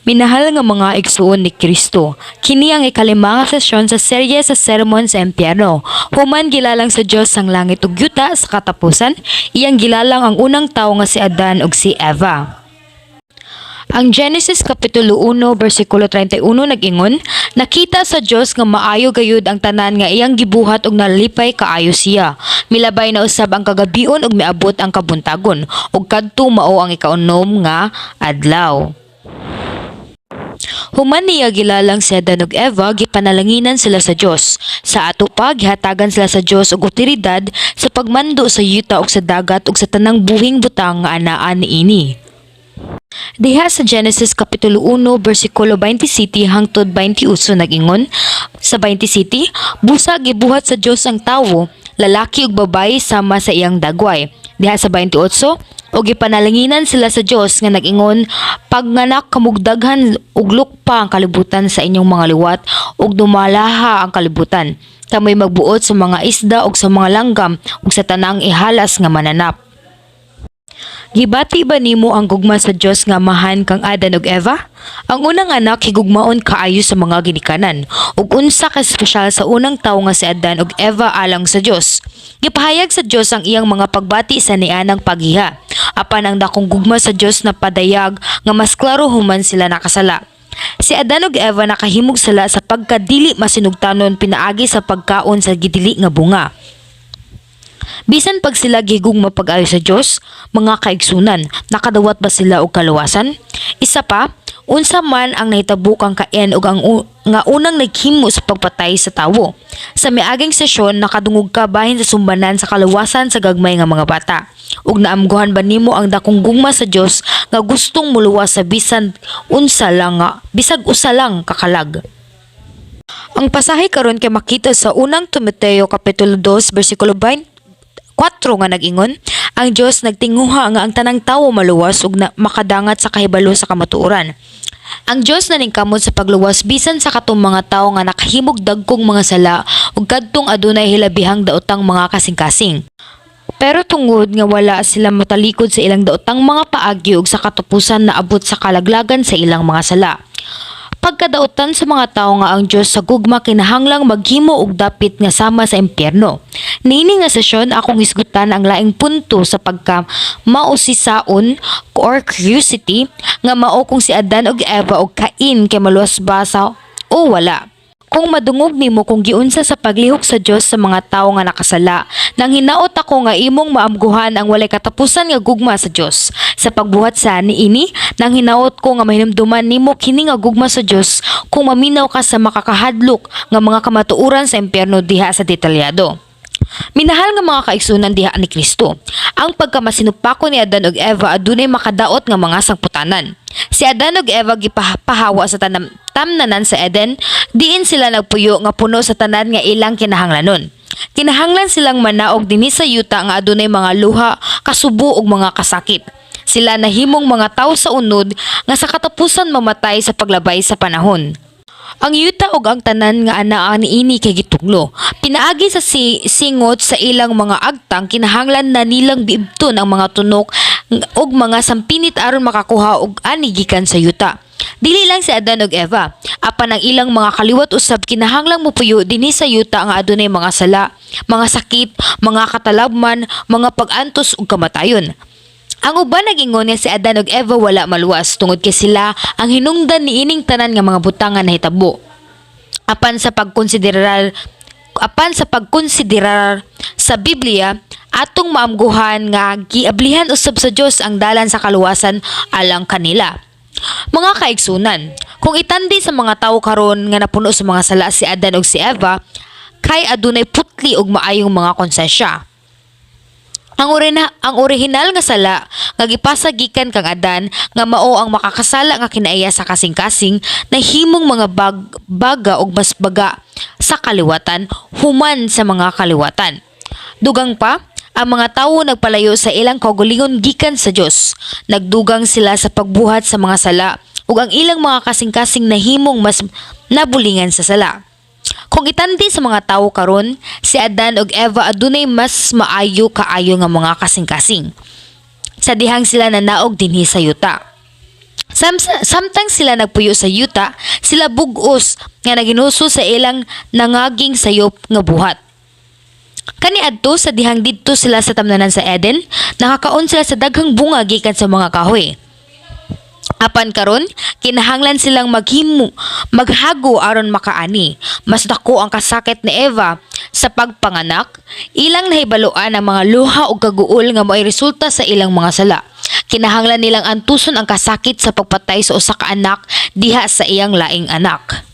Minahal nga mga igsuon ni Kristo, kini ang ikalima nga sesyon sa serye sa Sermon sa Impyerno. Human gilalang sa Dios ang langit ug yuta sa katapusan, iyang gilalang ang unang tawo nga si Adan ug si Eva. Ang Genesis Kapitulo 1 bersikulo 31 nag-ingon, "Nakita sa Dios nga maayo gayud ang tanan nga iyang gibuhat ug nalipay kaayo siya. Milabay na usab ang kagabion ug miabot ang kabuntagon, ug kadto mao ang ikaunom nga adlaw." Human niya gilalang si Adan ug Eva, gipanalanginan sila sa Dios. Sa ato pa, gihatagan sila sa Dios og otoridad sa pagmando sa yuta ug sa dagat ug sa tanang buhing butang nga anaa niini. Diha sa Genesis Kapitulo 1 bersikulo 27 hangtod 28 nag-ingon, sa 27, "Busa gibuhat sa Dios ang tawo, lalaki ug babayi sama sa iyang dagway." Diha sa 28, "Ug gipanalanginan sila sa Dios nga nag-ingon, 'Pagnganak kamog daghan ug lukpa ang kalibutan sa inyong mga liwat ug dumalaha ang kalibutan. Kamoy magbuot sa mga isda ug sa mga langgam ug sa tanang ihalas nga mananap.'" Gibati ba nimo ang gugma sa Dios nga Amahan kang Adan ug Eva? Ang unang anak higugmaon kaayo sa mga ginikanan. Ug unsa ka espesyal sa unang tawo nga si Adan ug Eva alang sa Dios. Gipahayag sa Dios ang iyang mga pagbati sa nianang paghiha. Apan ang dakong gugma sa Dios na padayag nga mas klaro human sila nakasala. Si Adan ug Eva nakahimog sala sa pagkadili masinugtanon pinaagi sa pagkaon sa gidili nga bunga. Bisan pag sila gihigugma pag-ayo sa Dios, mga kaigsunan, nakadawat ba sila og kaluwasan? Isa pa, unsa man ang nahitabo kang Cain ug ang nga unang naghimo sa pagpatay sa tawo? Sa miaging sesyon, nakadungog ka bahin sa sumbanan sa kaluwasan sa gagmay nga mga bata. Ug naamguhan ba nimo ang dakong gugma sa Dios nga gustong muluwas sa bisan unsa lang nga bisag usa lang ka kalag? Ang pasahe karon kay makita sa Unang Timoteo Kapitulo 2 bersikulo 24 nga nag-ingon, "Ang Dios nagtinguha nga ang tanang tawo maluwas ug makadangat sa kahibalo sa kamatuoran." Ang Dios naningkamot sa pagluwas bisan sa katong mga tawo nga nakahimog dagkong mga sala ug kadtong adunay hilabihang daotang mga kasing-kasing. Pero tungod nga wala sila motalikod sa ilang daotang mga paagi ug sa katapusan naabot sa kalaglagan sa ilang mga sala. Pagkadaotan sa mga tawo nga ang Dios sa gugma kinahanglang maghimo og dapit nga sama sa impyerno. Niini nga sesyon, akong hisgutan ang laing punto sa pagka mausisaon or curiosity nga mao kung si Adan ug Eva ug Cain kay maluwas ba sa o wala. Kung madungog nimo kung giunsa sa paglihok sa Dios sa mga tawo nga nakasala, nang hinaot ako nga imong maamguhan ang walay katapusan nga gugma sa Dios. Sa pagbuhat sa niini, nang hinaot ko nga mahinumduman nimo kini nga gugma sa Dios kung maminaw ka sa makakahadlok nga mga kamatuoran sa impyerno diha sa detalyado. Minahal nga mga kaigsunan diha ni Kristo, ang pagkamasinupako ni Adan ug Eva adunay makadaot nga mga sangputanan. Si Adan ug Eva gipahawa sa tamnanan sa Eden, diin sila nagpuyo nga puno sa tanan nga ilang kinahanglanon. Kinahanglan silang manaog dinhi sa yuta nga adunay mga luha, kasubo ug mga kasakit. Sila nahimong mga tawo sa unod nga sa katapusan mamatay sa paglabay sa panahon. Ang yuta ug ang tanan nga anaa niini kay gituglo. Pinaagi sa singot sa ilang mga agtang, kinahanglan na nilang biibton ang mga tunok ug mga sampinit aron makakuha og ani gikan sa yuta. Dili lang si Adan ug Eva, apan ang ilang mga kaliwat usab kinahanglang mopuyo dinhi sa yuta nga adunay mga sala, mga sakit, mga katalabman, mga pag-antos ug kamatayon. Ang uban nag-ingon nga si Adan ug Eva wala maluwas tungod kay sila ang hinungdan niining tanan nga mga butang nga nahitabo. Apan sa pagkonsiderar sa Biblia, atong maamguhan nga giablihan usab sa Dios ang dalan sa kaluwasan alang kanila. Mga kaigsunan, kung itandi sa mga tawo karon nga napuno sa mga sala si Adan ug si Eva, kay adunay putli ug maayong mga konsensya. Ang orihinal nga sala nga gipasa gikan kang Adan nga mao ang makakasala nga kinaiya sa kasing-kasing nahimong mga baga og mas baga sa kaliwatan human sa mga kaliwatan. Dugang pa, ang mga tawo nagpalayo sa ilang kaugalingon gikan sa Dios. Nagdugang sila sa pagbuhat sa mga sala ug ang ilang mga kasing-kasing nahimong mas nabulingan sa sala. Kung itandi sa mga tawo karon, si Adan ug Eva adunay mas maayo kaayo nga mga kasing-kasing sa dihang sila nanaog dinhi sa yuta. Sa Samtang sila nagpuyo sa yuta, sila bug-os nga naginulsol sa ilang nangaging sayop nga buhat. Kaniadto sa dihang didto sila sa tamnanan sa Eden, nakakaon sila sa daghang bunga gikan sa mga kahoy. Apan karon, kinahanglan silang maghimo, maghago aron makaani. Mas dako ang kasakit ni Eva sa pagpanganak. Ilang nahibaluan ang mga luha ug kaguol nga mao'y resulta sa ilang mga sala. Kinahanglan nilang antuson ang kasakit sa pagpatay sa usa ka anak diha sa iyang laing anak.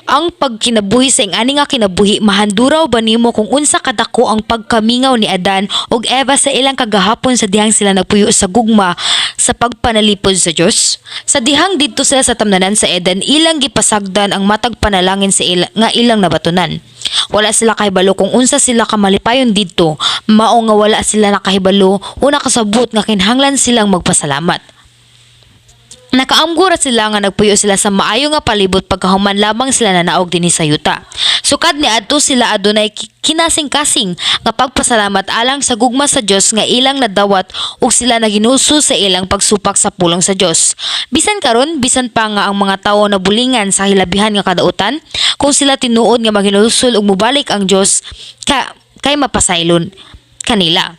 Ang pagkinabuhi sa ing-ani nga kinabuhi, mahanduraw ba nimo kung unsa kadako ang pagkamingaw ni Adan ug Eva sa ilang kagahapon sa dihang sila nagpuyo sa gugma sa pagpanalipod sa Dios? Sa dihang didto sila sa tamnanan sa Eden, ilang gipasagdan ang matag panalangin sa nga ilang nabatunan. Wala sila kahibalo kung unsa sila kamalipayon didto, mao nga wala sila nakahibalo o nakasabot nga kinahanglan silang magpasalamat. Nakaamgo ra sila nga nagpuyo sila sa maayo nga palibot pagkahuman lamang sila nanaog dinhi sa yuta. Sukad niadto sila adunay kinasing-kasing nga pagpasalamat alang sa gugma sa Dios nga ilang nadawat ug sila naginulsol sa ilang pagsupak sa pulong sa Dios. Bisan karon, bisan pa nga ang mga tawo nabulingan sa hilabihan nga kadautan, kung sila tinuod nga maghinulsol ug mobalik ang Dios ka kay mapasaylon kanila.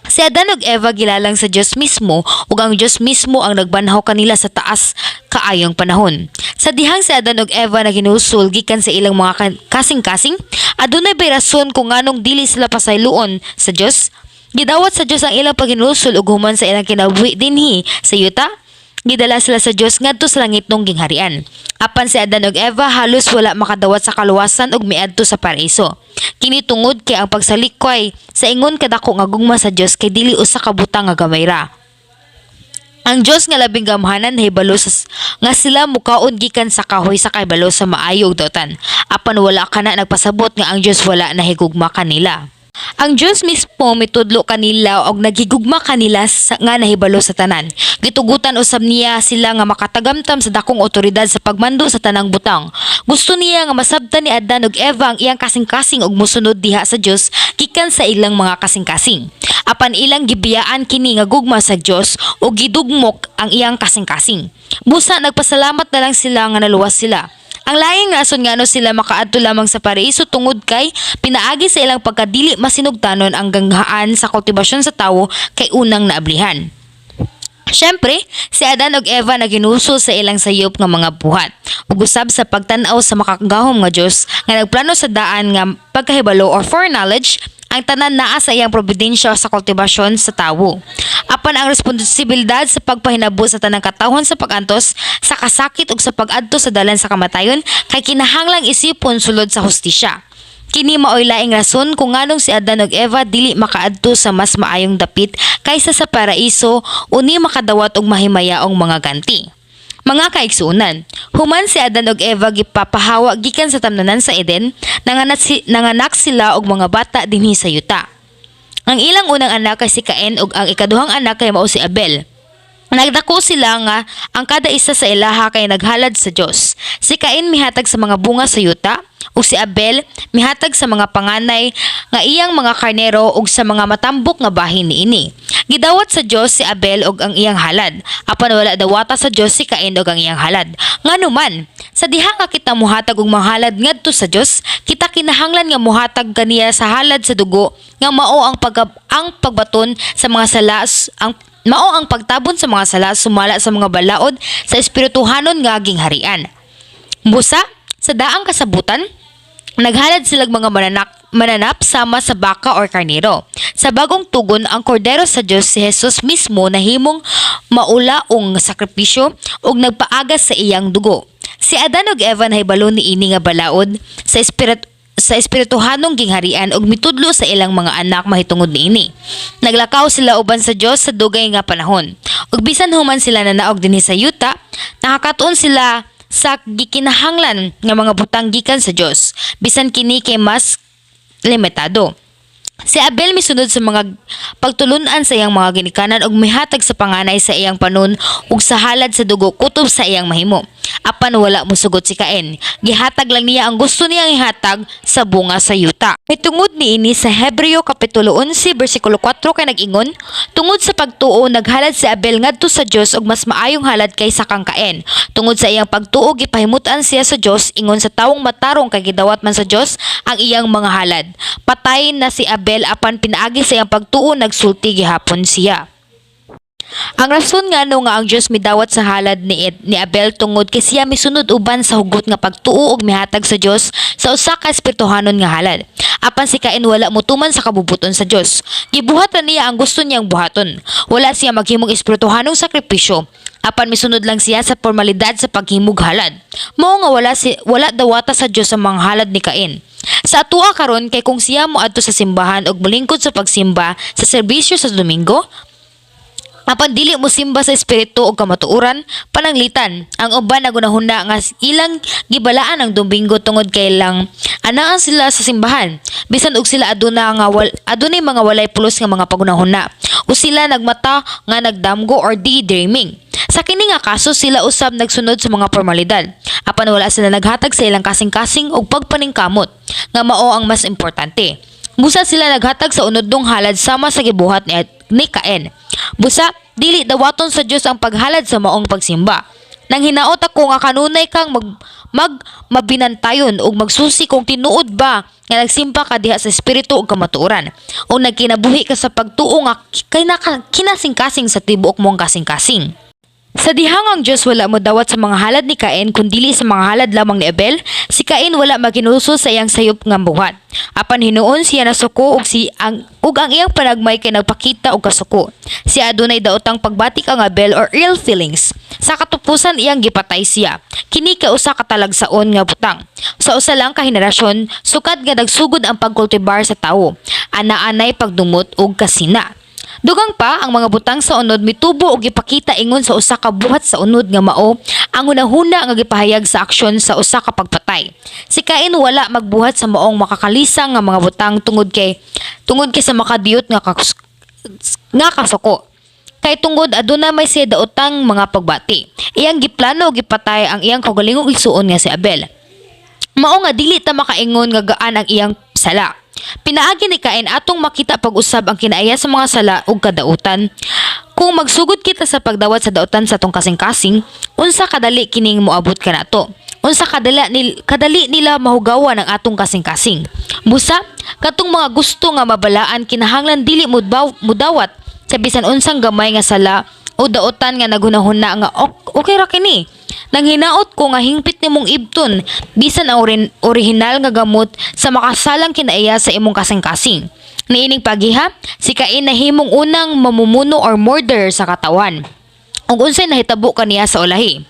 Si Adan ug Eva gilalang sa Dios mismo ug ang Dios mismo ang nagbanhaw kanila sa taas kaayong panahon. Sa dihang si Adan ug Eva naghinulsol gikan sa ilang mga kasing-kasing, adunay bay rason kung nganong dili sila pasayloon sa Dios? Gidawat sa Dios ang ilang paghinulsol ug human sa ilang kinabuhi dinhi sa yuta, gidala sila sa Dios ngadto sa langitnong gingharian. Apan si Adan ug Eva halos wala makadawat sa kaluwasan ug miadto sa paraiso. Kini tungod kay ang pagsalikway sa ingon kadako nga gugma sa Dios kay dili usa ka butang nga gamay ra. Ang Dios nga labing gamhanan nahibalo sa nga sila mukaon gikan sa kahoy sa kahibalo sa maayo ug dautan. Apan wala kana nagpasabot nga ang Dios wala nahigugma kanila. Ang Dios mismo mitudlo kanila og naghigugma kanila nga nahibalo sa tanan. Gitugutan usab niya sila nga makatagamtam sa dakong otoridad sa pagmando sa tanang butang. Gusto niya nga masabtan ni Adan ug Eva ang iyang kasing-kasing ug mosunod diha sa Dios gikan sa ilang mga kasing-kasing. Apan ilang gibiyaan kini nga gugma sa Dios ug gidugmok ang iyang kasing-kasing. Busa nagpasalamat na lang sila nga naluwas sila. Ang laing rason ngano sila makaadto lamang sa paraiso tungod kay pinaagi sa ilang pagkadili masinugtanon, ang ganghaan sa kultibasyon sa tawo kay unang naablihan. Siyempre, si Adan ug Eva naginulsol sa ilang sayop nga mga buhat ug usab sa pagtan-aw sa makagagahom nga Dios nga nagplano sa daan nga pagkahibalo or foreknowledge, ang tanan naa sa iyang providensya sa kultibasyon sa tawo. Apan ang responsibilidad sa pagpahinabo sa tanang katawhan sa pag-antos sa kasakit ug sa pag-adto sa dalan sa kamatayon kay kinahanglang isipon sulod sa hustisya. Kini maoy laing rason kung nganong si Adan ug Eva dili makaadto sa mas maayong dapit kaysa sa paraiso o ni makadawat og mahimayaong mga ganti. Mga kaigsuonan, human si Adan ug Eva gipapahawa gikan sa tamnanan sa Eden, nanganak sila og mga bata dinhi sa yuta. Ang ilang unang anak kay si Cain ug ang ikaduhang anak kay mao si Abel. Nagdako sila nga ang kada isa sa ilaha kay naghalad sa Dios. Si Cain mihatag sa mga bunga sa yuta ug si Abel mihatag sa mga panganay nga iyang mga karnero ug sa mga matambok nga bahin niini. Gidawat sa Dios si Abel ug ang iyang halad. Apan wala dawata sa Dios si Cain ug ang iyang halad. Ngano man, sa diha nga kita muhatag og mga halad ngadto sa Dios, kita kinahanglan nga muhatag kaniya sa halad sa dugo nga mao ang pagbaton sa mga sala, ang mao ang pagtabon sa mga sala sumala sa mga balaod sa espirituhanon nga gingharian. Busa, sa daang kasabutan, naghalad silag mga mananap sama sa baka or karnero. Sa bagong tugon, ang kordero sa Dios, si Jesus mismo, nahimong maulaong sakripisyo ug nagpaagas sa iyang dugo. Si Adan ug Eva nahibalo niini nga balaod sa espirituhanong gingharian ug mitudlo sa ilang mga anak mahitungod niini. Naglakaw sila uban sa Dios sa dugay nga panahon. Ug bisan human sila nanaog dinhi sa yuta, nakakatuon sila sa gikinahanglan nga mga butang gikan sa Dios, bisan kini kay mas limitado. Si Abel misunod sa mga pagtulunan sa iyang mga ginikanan ug mihatag sa panganay sa iyang panon ug sa halad sa dugo kutob sa iyang mahimo. Apan wala mosugot si Cain. Gihatag lang niya ang gusto niyang ihatag sa bunga sa yuta. Mitungod niini sa Hebreo kapitulo 11 bersikulo 4 kay nag-ingon, "Tungod sa pagtuo naghalad si Abel ngadto sa Dios og mas maayong halad kaysa kang Cain. Tungod sa iyang pagtuo gipahimut-an siya sa Dios ingon sa tawong matarong kay gidawat man sa Dios ang iyang mga halad. Patay na si Abel apan pinaagi sa iyang pagtuo nagsulti gihapon siya." Ang rason ngano nga ang Dios midawat sa halad ni Abel tungod kay siya misunod uban sa hugot nga pagtuo ug mihatag sa Dios sa usa ka espirituhanon nga halad. Apan si Cain wala motuman sa kabubut-on sa Dios. Gibuhat ra niya ang gusto niyang buhaton. Wala siya maghimong espirituhanong sakripisyo. Apan misunod lang siya sa formalidad sa paghimog halad. Mao nga wala dawata sa Dios ang mga halad ni Cain. Sa atoa karon kay kung siya moadto sa simbahan ug molingkod sa pagsimba sa serbisyo sa Domingo, apan dili mo simba sa espiritu ug kamatuoran, pananglitan ang uban nagunahuna nga ilang gibalaan ang Domingo tungod kay lang anaa sila sa simbahan. Bisan og sila adunay mga walay pulos nga mga pagunahuna o sila nagmata nga nagdamgo or daydreaming. Sa kini nga kaso, sila usab nagsunod sa mga formalidad. Apan wala sila naghatag sa ilang kasing-kasing og pagpaningkamot nga mao ang mas importante. Busa sila naghatag sa unodong halad sama sa gibuhat ni Cain. Busa, dili dawaton sa Dios ang paghalad sa maong pagsimba. Nang hinaot ako nga kanunay kang mag, mag mabinantayon ug magsusi kung tinuod ba nga nagsimba ka diha sa espiritu ug kamatuoran o nagkinabuhi ka sa pagtuo nga kinasing-kasing sa tibuok mong kasing-kasing. Sa dihang ang Diyos wala mo dawat sa mga halad ni Cain kundili sa mga halad lamang ni Abel, si Cain wala maghinulsol sa iyang sayop nga buhat. Apan hinuon siya nasuko ug ang iyang panagmay kay nagpakita og kasuko. Siya adunay daotang pagbati kang Abel or ill feelings. Sa katupusan iyang gipatay siya. Kini kay usa ka talagsaon nga butang. Sa usa lang ka henerasyon, sukad nga nagsugod ang pagkultibar sa tawo. Ana-anay pagdumot ug kasina. Dugang pa, ang mga butang sa unod mitubo og gipakita ingon sa usa ka buhat sa unod nga mao ang hunahuna nga gipahayag sa aksyon sa usa ka pagpatay. Si Cain wala magbuhat sa maong makakalisang nga mga butang tungod kay sa makadiyot nga kasuko. Kay tungod aduna may siya daotang mga pagbati. Iyang giplano og gipatay ang iyang kaugalingong igsuon nga si Abel. Mao nga dili ta makaingon nga gaan ang iyang sala. Pinaagi ni Cain atong makita pag-usab ang kinaiya sa mga sala ug kadautan. Kung magsugod kita sa pagdawat sa dautan sa atong kasing-kasing, unsa kadali kining moabot kanato? Unsa kadali nila mahugawan ang atong kasing-kasing? Busa, katong mga gusto nga mabalaan kinahanglan dili mudawat sa bisan unsang gamay nga sala o daotan nga naghunahuna nga okay ra kini. Nang hinaot ko nga hingpit nimong ibton bisan ang orihinal nga gamot sa makasalang kinaiya sa imong kasing-kasing. Niining pagiha, si Cain nahimong unang mamumuno or murderer sa katawan. Ug unsay nahitabo kaniya sa ulahi?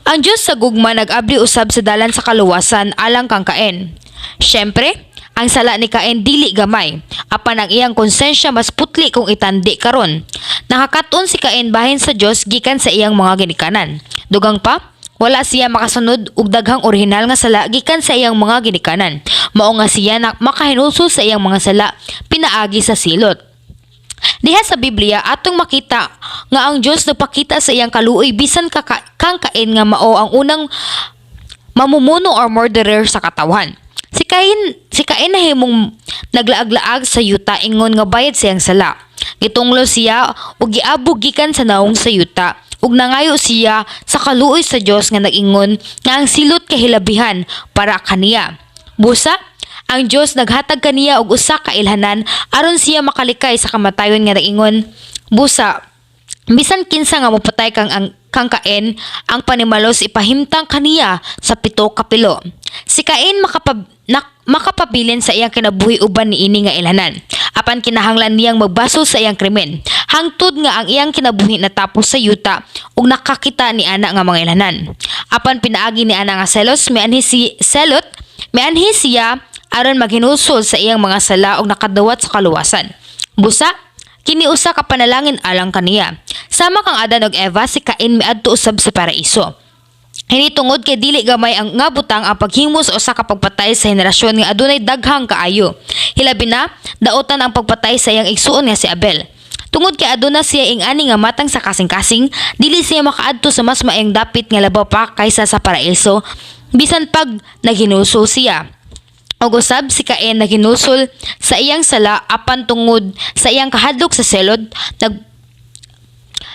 Ang Dios sa gugma nag-abli usab sa dalan sa kaluwasan alang kang Cain. Syempre, ang sala ni Cain dili gamay, apan ang iyang konsensya mas putli kung itandi karon. Nakakaton si Cain bahin sa Dios gikan sa iyang mga ginikanan. Dugang pa, wala siya makasunod og daghang orihinal nga sala gikan sa iyang mga ginikanan. Mao nga siya na makahinulsol sa iyang mga sala pinaagi sa silot. Diha sa Biblia atong makita nga ang Dios nagpakita sa iyang kaluoy bisan kang Cain nga mao ang unang mamumuno or murderer sa katawhan. Si Cain nahimong naglaag-laag sa yuta ingon nga bayad sa iyang sala. Gitunglo siya ug giabog gikan sa naong sa yuta ug nangayo siya sa kaluoy sa Dios nga nag-ingon nga ang silot kahilabihan para kaniya. Busa, ang Dios naghatag kaniya og usa ka ilhanan aron siya makalikay sa kamatayon nga nag-ingon, "Busa, bisan kinsa nga mopatay kang Cain, ang panimalos ipahimtang kaniya sa pito ka pilo." Si Cain makapabilin sa iyang kinabuhi uban niini nga ilhanan. Apan kinahanglan niyang magbasol sa iyang krimen. Hangtod nga ang iyang kinabuhi natapos sa yuta ug nakakita ni ana nga mga ilhanan. Apan pinaagi ni ana nga selos, mianhi si selot, mianhi siya aron maghinulsol sa iyang mga sala ug nakadawat sa kaluwasan. Busa, kini usa ka panalangin alang kaniya. Sama kang Adan ug Eva, si Cain miadto usab sa paraiso. Hini tungod kay dili gamay ang nga butang ang paghimo sa usa ka pagpatay sa henerasyon nga adunay daghang kaayo. Hilabi na daotan ang pagpatay sa iyang igsuon nga si Abel. Tungod kay aduna siya ing-ani nga matang sa kasing-kasing, dili siya makaadto sa mas maayong dapit nga labaw pa kaysa sa paraiso, bisan pag naghinulsol siya. Og usab si Cain naghinulsol sa iyang sala, apan tungod sa iyang kahadlok sa selod,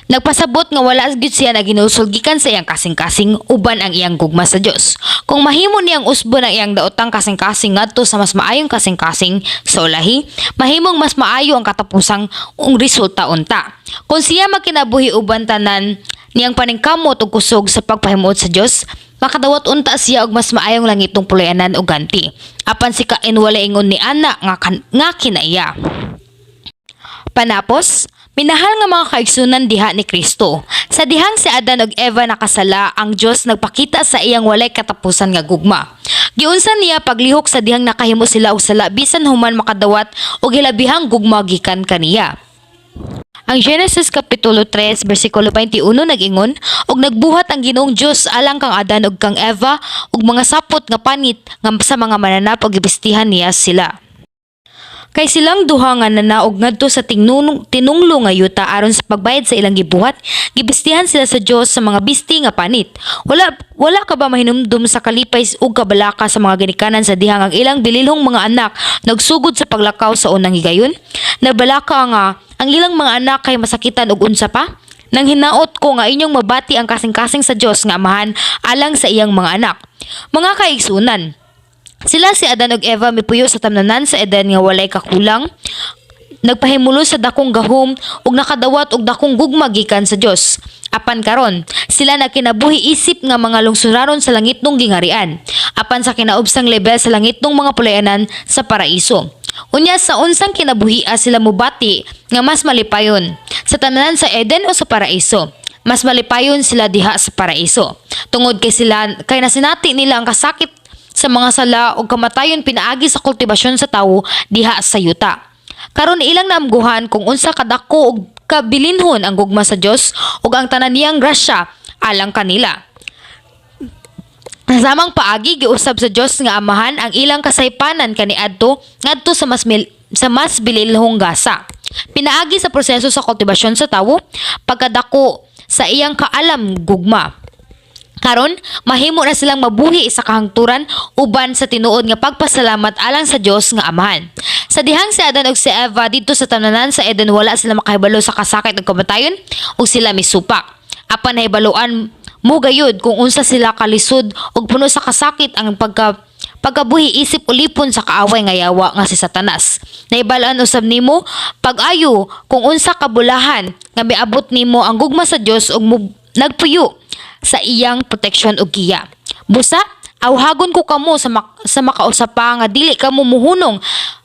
nagpasabot nga wala gyud siya naghinulsol gikan sa iyang kasing-kasing uban ang iyang gugma sa Dios. Kung mahimo niyang usbon ang iyang daotang kasing-kasing ngadto sa mas maayong kasing-kasing sa ulahi, mahimong mas maayo ang katapusang ung resulta unta. Kung siya magkinabuhi uban tanan niyang paningkamot ug kusog sa pagpahimuot sa Dios, makadawat unta siya og mas maayong langitong puluy-anan og ganti. Apan si Cain wala ingon ni ana nga kinaiya. Panapos, minahal nga mga kaigsunan diha ni Kristo. Sa dihang si Adan ug Eva nakasala, ang Dios nagpakita sa iyang walay katapusan nga gugma. Giunsa niya paglihok sa dihang nakahimo sila og sala bisan human makadawat og hilabihang gugma gikan kaniya. Ang Genesis kapitulo 3 bersikulo 21 nag-ingon, "Ug nagbuhat ang Ginoong Dios alang kang Adan ug kang Eva og mga sapot nga panit nga sa mga mananap ug gibistihan niya sila." Kay silang duha nga nanaog ngadto sa tinunglo nga yuta aron sa pagbayad sa ilang gibuhat, gibistihan sila sa Dios sa mga bisti nga panit. Wala ka ba mahinumdum sa kalipay ug kabalaka sa mga ginikanan sa dihang ang ilang bililhong mga anak nagsugod sa paglakaw sa unang higayon? Nabalaka nga ang ilang mga anak kay masakitan ug unsa pa? Nang hinaot ko nga inyong mabati ang kasing-kasing sa Dios nga Amahan alang sa iyang mga anak. Mga kaigsunan, sila si Adan ug Eva mipuyo sa tamnanan sa Eden nga walay kakulang, nagpahimulo sa dakong gahom ug nakadawat og dakong gugma gikan sa Dios. Apan karon, sila nagkinabuhi isip nga mga lungsuraron sa langitnong gingharian, apan sa kinaubsang level sa langitnong mga pulayanan sa paraiso. Unya sa unsang kinabuhia sila mobati nga mas malipayon, sa tanan sa Eden o sa paraiso? Mas malipayon sila diha sa paraiso. Tungod kay sila kay nasinati nila ang kasakit sa mga sala ug kamatayon pinaagi sa kultibasyon sa tawo diha sa yuta. Karon ilang naamguhan kung unsa kadako ug kabilinhon ang gugma sa Dios ug ang tanan niyang grasya alang kanila. Sa samang paagi, giusab sa Dios nga Amahan ang ilang kasaypanan kaniadto ngadto sa mas bililhong gasa. Pinaagi sa proseso sa kultibasyon sa tawo, pagkadako sa iyang kaalam gugma. Karon, mahimo na silang mabuhi sa kahangturan uban sa tinuod nga pagpasalamat alang sa Dios nga Amahan. Sa dihang si Adan ug si Eva didto sa tanan sa Eden, wala sila makahibalo sa kasakit ug kamatayon ug sila misupak. Apan nahibaluan mo gayud kung unsa sila kalisod ug puno sa kasakit ang pagkabuhi isip ulipon sa kaaway nga yawa nga si Satanas. Nahibaluan usab nimo pag-ayo kung unsa kabulahan nga miabot nimo ang gugma sa Dios ug nagpuyo sa iyang proteksyon ug giya. Busa, awhagon ko kamo sa makausa pa nga dili kamo muhunong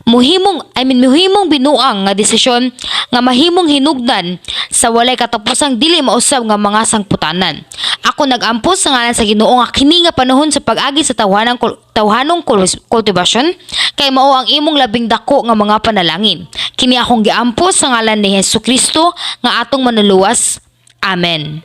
muhimong, I mean, muhimong binuang nga desisyon nga mahimong hinugdan sa walay katapusang dili mausab nga mga sangputanan. Ako nag-ampo sa ngalan sa Ginoo nga kini nga panahon sa pag-agi sa tawhanong kultibasyon kay mao ang imong labing dako nga mga panalangin. Kini akong giampo sa ngalan ni Hesus Kristo nga atong Manluluwas. Amen.